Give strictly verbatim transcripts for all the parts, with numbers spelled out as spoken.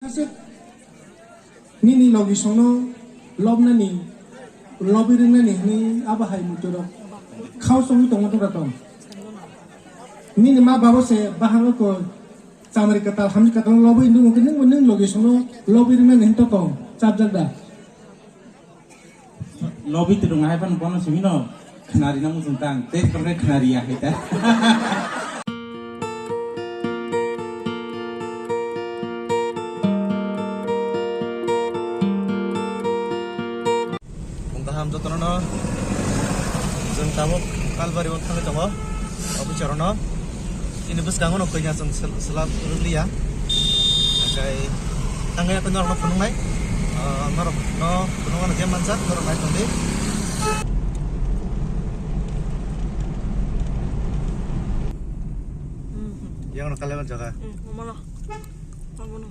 Aswk nini logisongno lobnani, lobwi rwngnani hwnwi abo hai muiturok khao chongwi tongo tongda tong. Nini ma babo se bahang oko chamari kwtal hamri kwtal lobwi nung, nung, nung logisongno lobwi rwngnani hwn tokong chapjak da. Lobby twrwng hai phano bono simi no khwnari na muchung tang, tei tongkhe khwnari ya hai ta. Bung kaham jotono no, jung tabuk Kalbari o thangwi tongo, officer no. Ini bwskango no kanya chwng sel-, selap rwliya. Hingkai tangwi norok no phunuknai. Ah, norok no phunukmano je manjak, norok nai tongdi. Yang no kalebar jaga. Hmm, omono. Omono.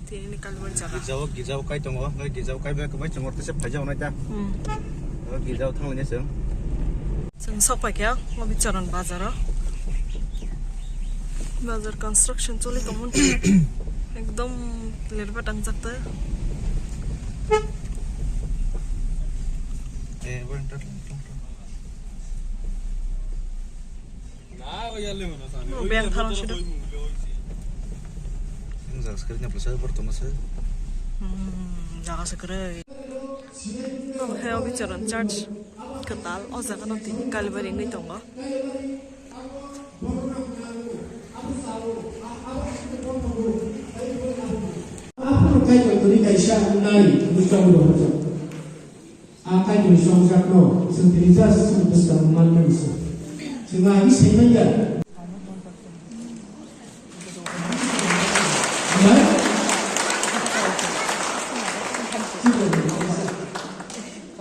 Tini ni kalibar jaga. Girjao, girjao kai tongo, hingke girjao kai bai kwbai chwng ortose phaijak nai ta. Hmm. O girjao thang lainai chwng. Chwng sok paikha, o Bicharan bazar o. Bazar construction choli tongmani. Ekdom lerba tangjak ta. Eh, bo enter. Bo beng tharang sido. Ang jaga sekre nya plasa bortong asa. Hmm, jaga sekre. Tong khe o Bicharan church kwtal, o jaga no tini Kalibari wngwi tongo. Aphuru kaitor tini kaisa nai bwskango rohorjak. A Kaitorni chongjakno chwng tini just chwng bwskango manmani se. Chwng a agi saimanya. Amen?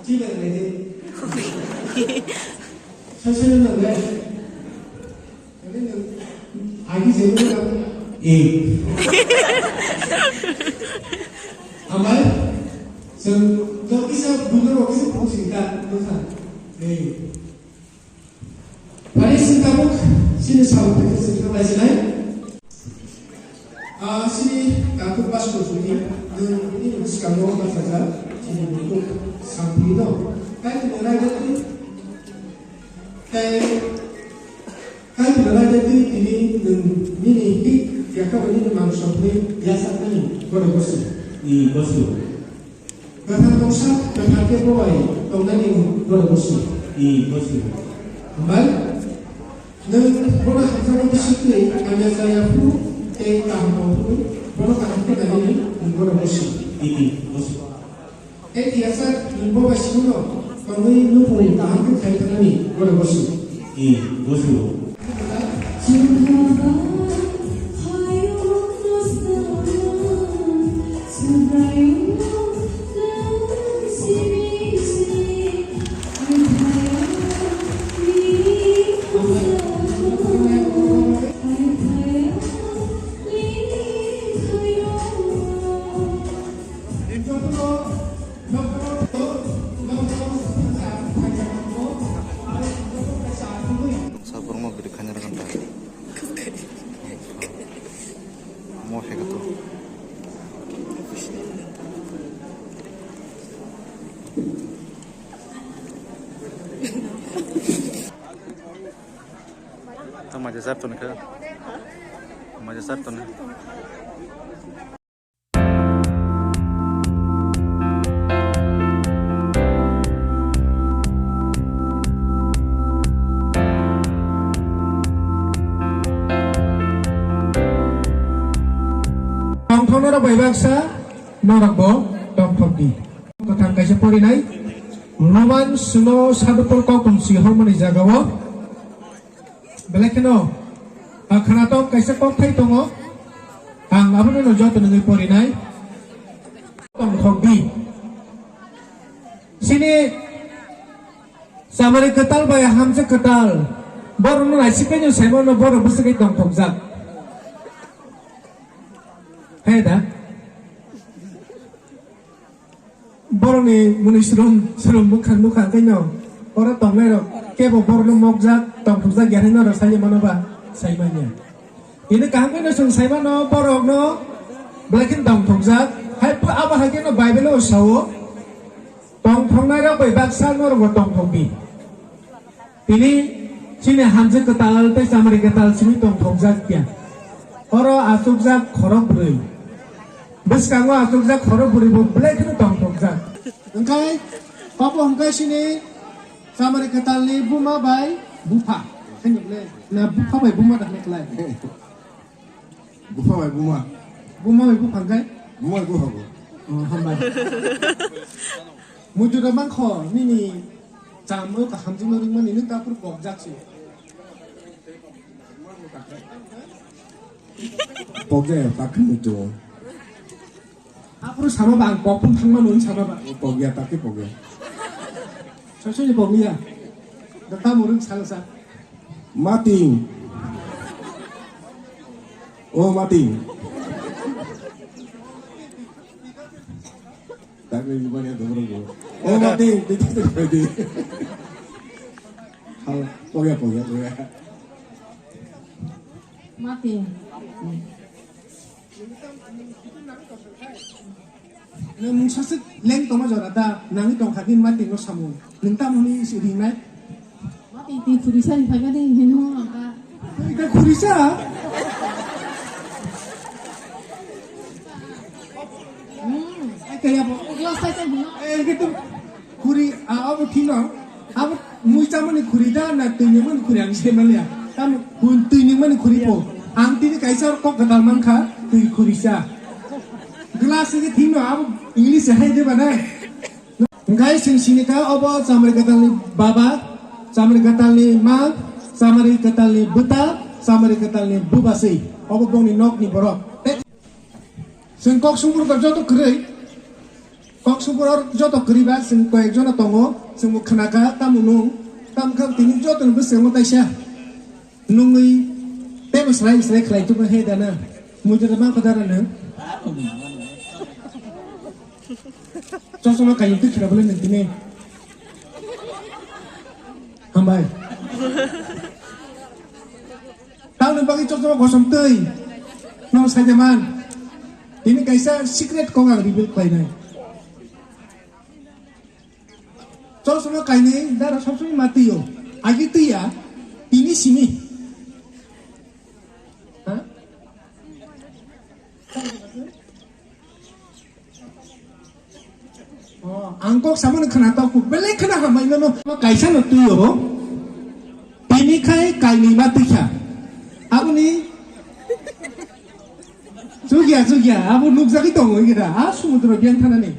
Chile, chile, chile. Sai sai no le. Agi jebo na. Eh. Amai, chwng jok kisa buino rok kisa phung sing ta, no sa. Eh. Phani sing tabuk, sini sabuk phai sing ta lai sinai. Ah, sini kakuk pas ko suni, nung ini bwskango ma saja, sini bukuk sampli no. Kai tu rai jati. Tei Kaitor bai tei twi tini nwng nini hik yakha bai nini mang sokni yachaknani gore bosi. I bosi. Kwthar tongsa kwthar khe bo bai tongnani gore bosi. I bosi. Hambai nwng bono hamjakgo bisi twi hamya chaya phuru tei kaham tong phuru bono kaham khe nainani nwng gore bosi. I bosi. Tei phiya sak nwng bo bai simi no tongwi nukung kaham khe khai thangani gore bosi. I, bosi o. Sa borokno bwrwi khaina rwkha da. Mo hai khe to. To maja sar to nokha. Maja sar to nokha. Tongthok norok bai baksa, norok bo tongthok di. Kwthang kaisa porinai, Roman suno Sadhu Paul kok tong si hormani jaga o. Belai kheno, ah, khwnathok kaisa kokthai tongo. Ang abono no joto nungwi porinai. Tongthok di. Sini chamari kwtal bai hamjak kwtal. Borokno naisik khe no saimano borok bwswk khe tongthokjak. Hai da? Borokni mwnwi swrwng, swrwng bwkha nukha, hwnkhe no oro tongnairok kebo borokno mokjak, tongthokjak ya hinwi norok sai mano ba? Sai manya. Tini kaham khe no chwng sai mano, borokno Belai khe tongthokjak. Hai phu-, abo hai kheno Bible o sao, tongthoknairok bai baksa norokbo tongthokdi. Tini chini hamjwk kwtal tei chamari kwtal simi tongthokjak ya. Oro achukjak khorok bwrwi. Bwskango achukjak khorok bwrwi bo belai kheno tongthokjak. Hwnkhe obo hwnkhe chini chamari kwtalni buma bai bupha. Na bupha bai buma da hwnwi klai. Buma bai buma. Buma bai bupha hwnkhe? Buma bai bupha bo. Oh, hambai. Muitu da mankho nini cham o kaham jingno ringmani nini kapur pokjak se. Pokjak ya, tak muitu. Aphuru sama ba ang pok phung thangma nung sama ba. Pokya, tak khe pokya. Sosoni pokya. Data murung sala sa. Mating. Oh, mating. Tak ni banyak dong bro. Oh, mating. Tidak terjadi. Hal, pokya, pokya, pokya. Mating. Nwng mungsa swk leng tongma jora da, nangwi tongkha bini matingno samung. Nwng tamo hwnwi se ringnai? Mating twi khurisa ni phaimani hino ang kha. Ita khurisa? Hmm. Ai kaya bo. Glass sai sai hino. Eh, gitu. Khuri, a, abo thino. Abo mui chamani khuri da na twi nungmani khuri ang se manya. Tam hun twi nungmani khuri po. Ang tini kaisa kok kwtal mankha twi khurisa. Glass se thino abo English hai de bana. Hwnkhe chwng sini kha obo chamari kwtalni baba, chamari kwtalni ma, chamari kwtalni bwta, chamari kwtalni bubaswi. Obo bongni nokni borok. Chwng kok sumur joto kwrwi. Kok sumur joto kwrwi ba chwng koyek jono tongo. Chwngbo khwnakha tamo nung. Tamkha tini jotoni bwskango taisa. Nungwi teibo slai slai khlai tongma he dana. Mui joto ma khodara nang. Chosma kaiyung twi khwra bwle nung tini. Hambai. Tamni bagwi chosma kosom twi. Nong saida man. Tini kaisa secret kok ang reveal khlainai. Chosma kainwi dara sab samai ma twi o. Agi twi ya. Tini simi. Ha? Oh, ang kok samani khwna tokpuk, belai khwna hambai mano. Kaisa no twi o, tini khai kainwi ma twi kha. Aboni chukya, chukya, abo nukjagwi tongo, gira, a, sumudro biyang thanani.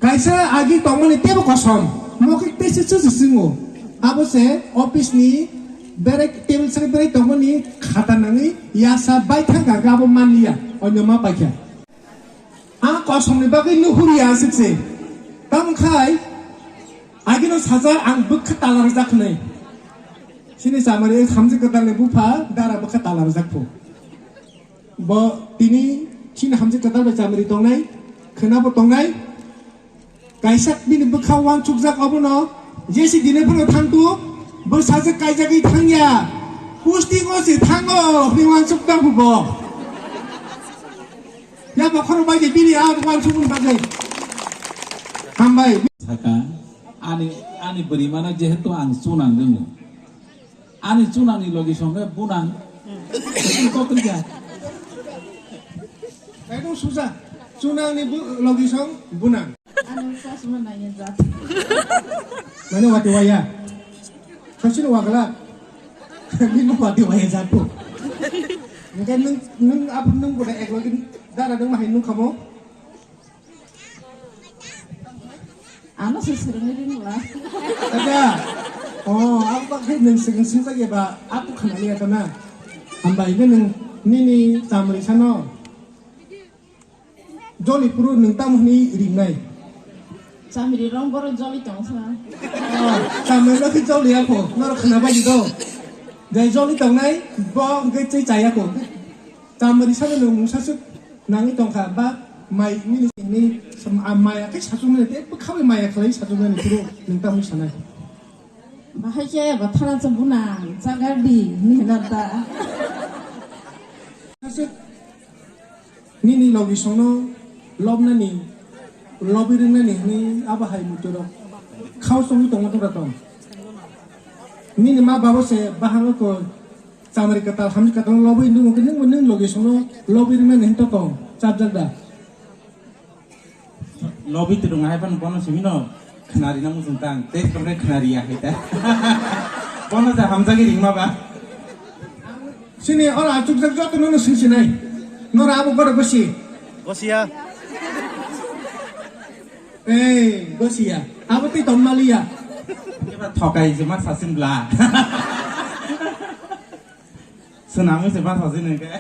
Kaisa agi tongmani teibo kosom, mokhe teisa chuchu chungo. Abo se office ni berai table sari berai tongmani khata nangwi yasa bai thangkha khe abo manliya, onyo ma paikha. A kosomni bagwi nuhuriya aswk se. Tamo khai agino sajak ang bwkha tala rwjak hwnwi. Chini chamari hamjwk kwtalni bupha dara bwkha tala rwjak phu. Bo tini chini hamjwk kwtal bai chamari tongnai, khwnabo tongnai. Kaisa bini bwkha uansukjak obono, jesi dine phano thangtu, bwsajwk kaijagwi thangya, posting o se thango, hwnwi uansuk tangkhu bo. Ya bokhorok bai de bini a uansukmani bagwi. Hambai. Saka, ani, ani bwrwi mano jehetu ang chunang wngo. Ani chunangni logi songkhe bunang. Kok rikha. Ekdom susa. Chunangni bu-, logi song bunang. Ano chosma naiya jat. Mane wati waya. Khasino wagla. Nini wati waya jat ko. Mungkin nung, nung apa nung kuda ek logi dara nung mahin nung kamu. Ano se swrwngwi ringla. Acha. Oh, ang bakhe nwng swrwng singjak eba aku khwnaliya ta na. Hambai hwnkhe nwng nini chamri sano. Joli phuru nwng tamo hwnwi ringnai? Chamri rong borok joli tong sa. Oh, chamri no khe joli ya kho. Norok khwnabai di do. Jai joli tongnai, bo hwnkhe tei chaya kho. Chamari sano nwng mungsa swk nangwi tongkha, ba mai nini, nini sam-, a maya khe sachukmani tei bwkhabai maya khlai sachukmani phuru nwng tamo sanai. Bahai khe ba thana cha bunang, chagar di, hinwi hwnna da. Nini logisongno lobnani, lobi ringnani hwnwi abo hai muiturok khao chongwi tongma tongda tong. Nini ma babo se bahang oko chamari kwtal, hamri kwtal lobwi nungwi khe nwngbo nwng logisongno lobwi ringnani hwn tong chapjak da. Lobi twrwng hai phano bono simi no khwnari na muchung tang, tei tongkhe khwnari ya hai ta. Bono ja hamjagwi ringma ba. Sini oro achukjak joto nono singsinai. Nora abo goro gosi. Gosiya. Ei, gosiya. Abo tei tongmaliya. Eba thokai se ma sasin bla. Swnamwi se basa sini khe.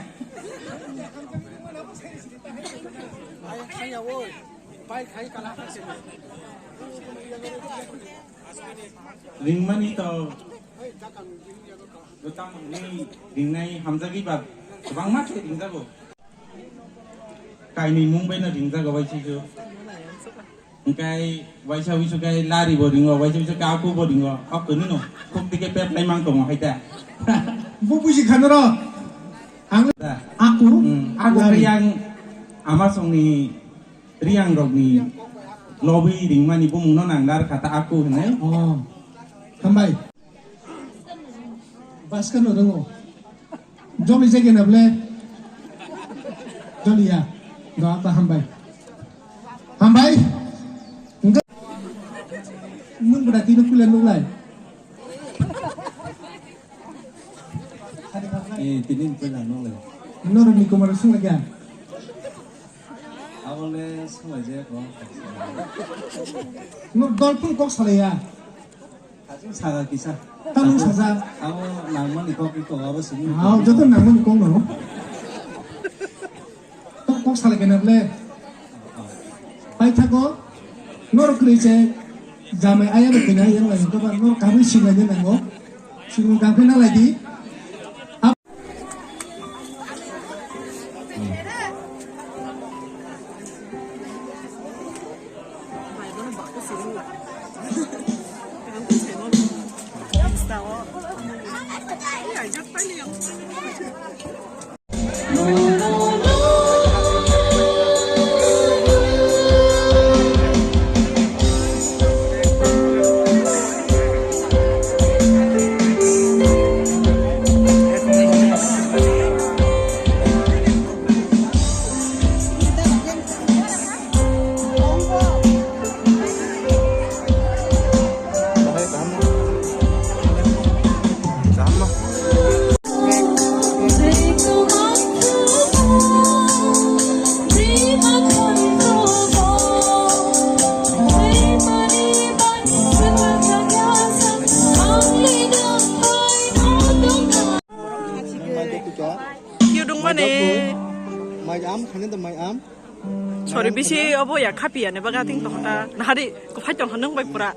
Ringmani to bwtang ni ringnai hamjagwi ba kwbangma khe ringjago. Kainwi mung bai no ringjago bai siju. Hingkai waisa wisu kai lari bo ringo, waisa wisu kai aku bo ringo. O kwnwi no khuk dike pep lai mang tongo hai ta. Bo buji khano ro. Ang aku, hmm, aku lari. Yang ama songni riyang rokni lobi ringmani bumung no nang lar kha ta aku hinai. Oh. Hambai. Baska no ringo. Joli jage na ble. Joli ya. Do apa hambai. Hambai. Enggak. Mun berarti nu kuliah nulai. Eh, tini kuliah nulai. Noro ni kumar sung lagi. Awalnya sung aja kok. Nur dolphin kok salaya. Saga kisa. Tamung saja. Abo nangmani kok ito abo sini. Hao, joto nangmani kok no. Kok, kok sala kena ble. Pai thako. Nor kri che. Jamai ayam kena yang lain to ba nor kami sila je nango. Sini kami na lagi. Kiyodongmani. Mai am, khani da mai am. Sorry, bisi obo ya khapiya ne baga ting tong ta. Nahari ko phai tong nang bai pura.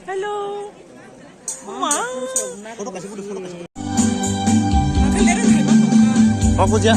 Hello. Ma. Babu ja.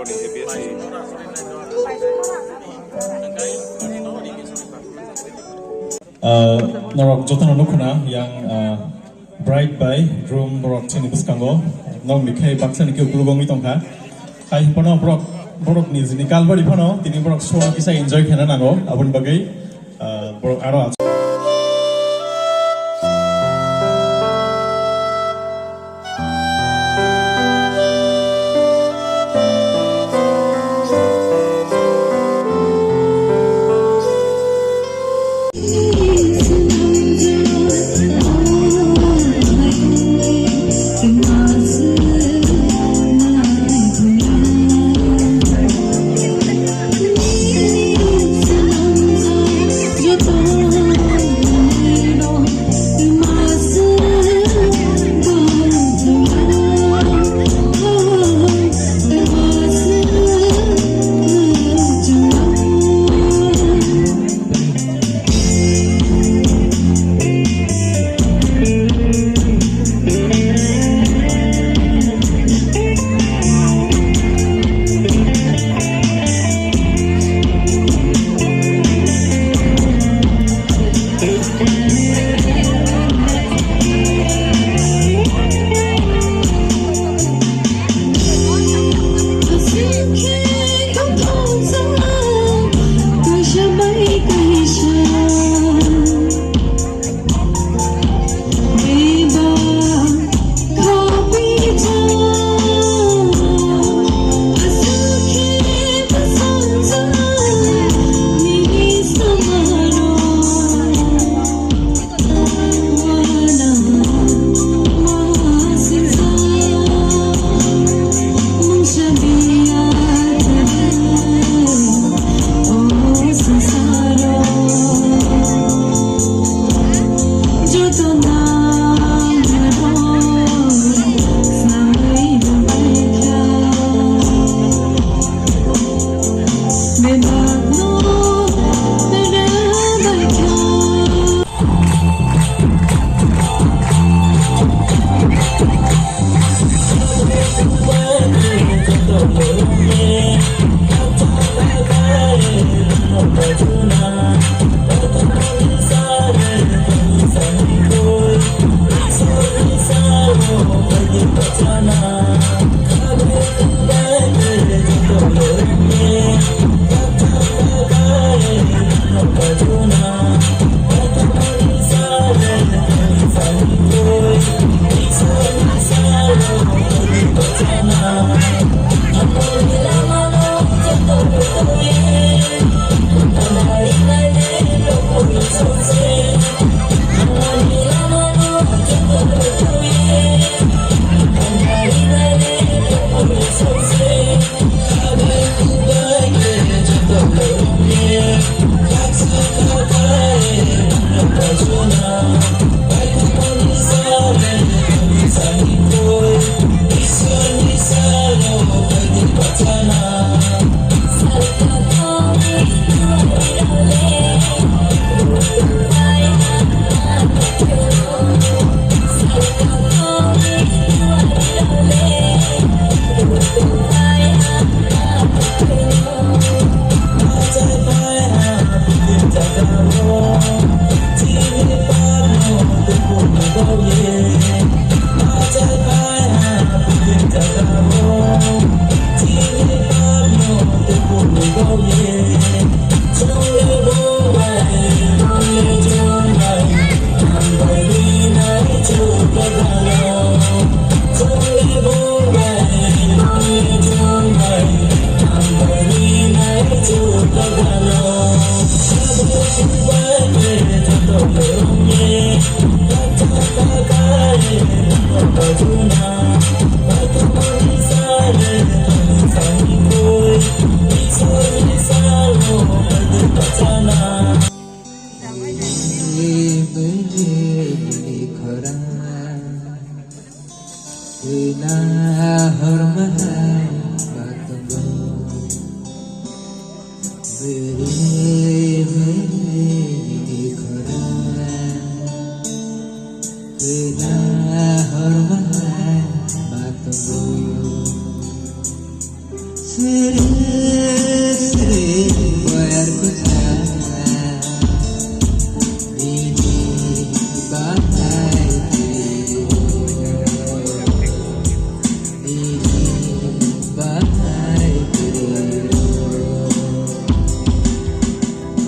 Ah, norok jotono nukhuna yang, ah, bride bai groom borok chini bwskango nokni khai baksa ni khe ukuluk wngwi tongkha. Hai phano borok, borok ni jini kalbari phano tini borok sua kisa enjoy khena nango, aboni bagwi, ah, borok aro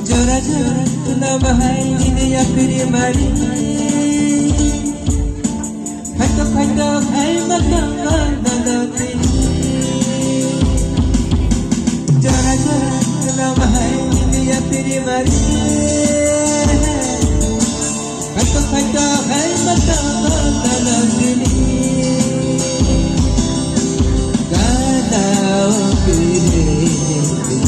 Jora jora tuna bahai ini yapiri mari. Khaito khaito khai matang mandana tini. Jora jora tuna bahai ini yapiri mari. Khaito khaito khai matang mandana tini. Gana o pire tini.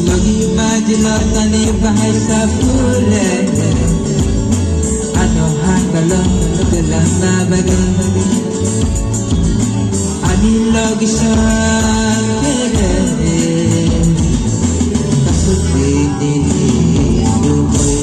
Logi majlo tani bahai sapure, ano hakalo gelana bagi. Ani logi sangkere, kasut dini dubai.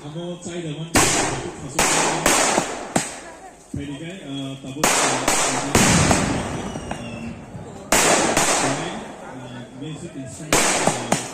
Amo chai da man. Phaidi kai, uh, tabuk, uh, um, uh, music instrument, uh,